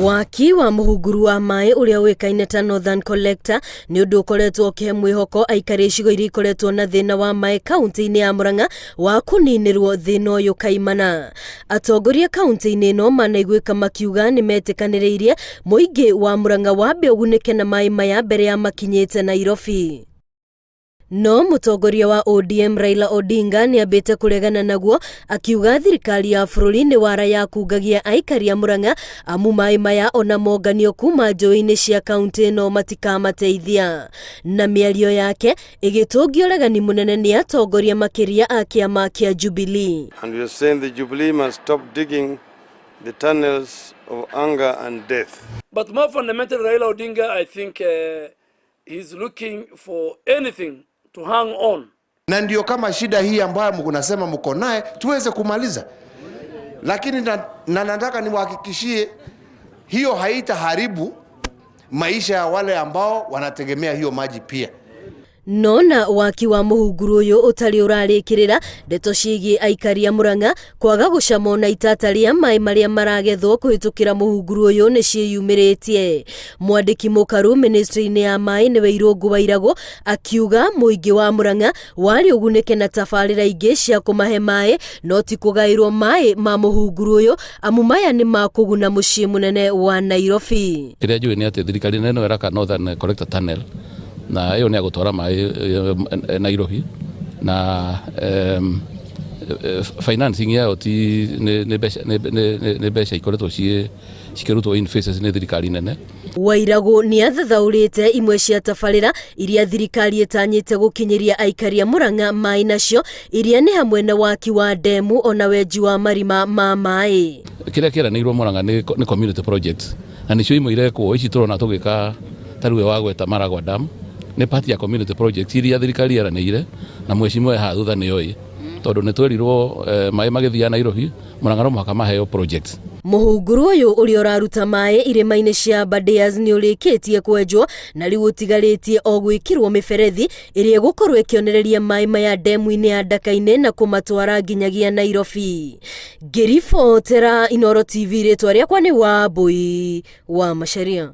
Waki wa mũhunguru wa maĩ ũrĩa ũĩkaine ta Northern Collector nĩ ũndũ ũkoretwo ũkĩhe mwĩhoko aikari icigo iria ikoretwo na thĩna wa maĩ kaunti-inĩ ya Murang'a wa kũninĩrwo thĩna ũyũ kaimana. Atongoria kaunti-inĩ ĩno manaiguĩka makiuga nĩ metĩkanĩrĩirie mũingĩ wa Murang'a wambe ũgunĩke na maĩ maya mbere ya makinyĩte Nairobi. No mũtongoria wa ODM Raila Odinga nĩ ambĩte kũregana naguo akiuga thirikari ya bũrũri nĩ wara ya kungagia aikari a Murang'a amu maĩ maya ona monganio kuma njũĩ-inĩ cia kaunti ĩno matikamateithia. Na mĩario yake ĩgĩtũngio ũregani mũnene nĩ atongoria makĩria a kĩama kĩa Jubilee. And we are saying the Jubilee must stop digging the tunnels of anger and death. But more fundamentally, Raila Odinga, I think he's looking for anything to hang on. Na ndio kama shida hii ambayo mnasema mko naye tuweze kumaliza, lakini na nataka niwahakikishie hiyo haitaharibu maisha ya wale ambao wanategemea hiyo maji pia. Nona waki wa mũhunguru ũyũ ũtarĩ ũrarĩkĩrĩra ndeto ciĩgiĩ aikari a Murang'a kwaga gũcamwo na itata rĩa maĩ marĩa maragethwo kũhĩtũkĩra mũhunguru ũyũ nĩ ciĩyumĩrĩtie. Mwandĩki mũkaru ministry-inĩ ya maĩ nĩwe Irũngũ wa Iragũ akiuga mũingĩ wa Murang'a warĩ ũgunĩke na tabarĩra ingĩ cia kũmahe maĩ no ti kũgaĩrwo maĩ ma mũhunguru ũyũ amu maya nĩ makũguna mũciĩ mũnene wa Nairobi. Kĩrĩa njũĩ nĩ atĩ thirikari nene no ĩraka Northern Collector Tunnel na ĩyo nĩ ya gũtwara maĩ Nairobi na financing yayo ti nĩ mbeca ikoretwo ciĩ cikĩrutwo in phases nĩ thirikari nene. Wairagũ nĩ athathaũrĩte imwe cia tabarĩra iria thirikari ĩtanyĩte gũkinyĩria aikari a Murang'a maĩ nacio iria nĩ hamwe na waki wa ndemu ona wenji wa marima ma maĩ. Kĩrĩa kĩeranĩirwo Murang'a nĩ community projects na nĩcio imwe irekwo ici tũrona tũgĩka ta rĩu wa gweta Maragwa Dam nĩ part ya community projects iria thirikari yeranĩire na mheshimiwa haha thutha nĩ oĩ tondũ nĩ twerirwo maĩ magĩthiaga Nairobi Murang'a no mũhaka maheo projects. Mũhunguru ũyũ ũrĩa ũraruta maĩ irĩma-inĩ cia Aberdares nĩ ũrĩkĩtie kwenjwo na rĩu ũtigarĩtie o gwĩkĩrwo mĩberethi ĩrĩa ĩgũkorwo ĩkĩonereria maĩ maya ndemu-inĩ ya Ndaka-inĩ na kũmatwara nginyagia Nairobi. Ngĩribotera Inooro TV rĩtwa rĩakwa nĩ Wambui wa Macharia.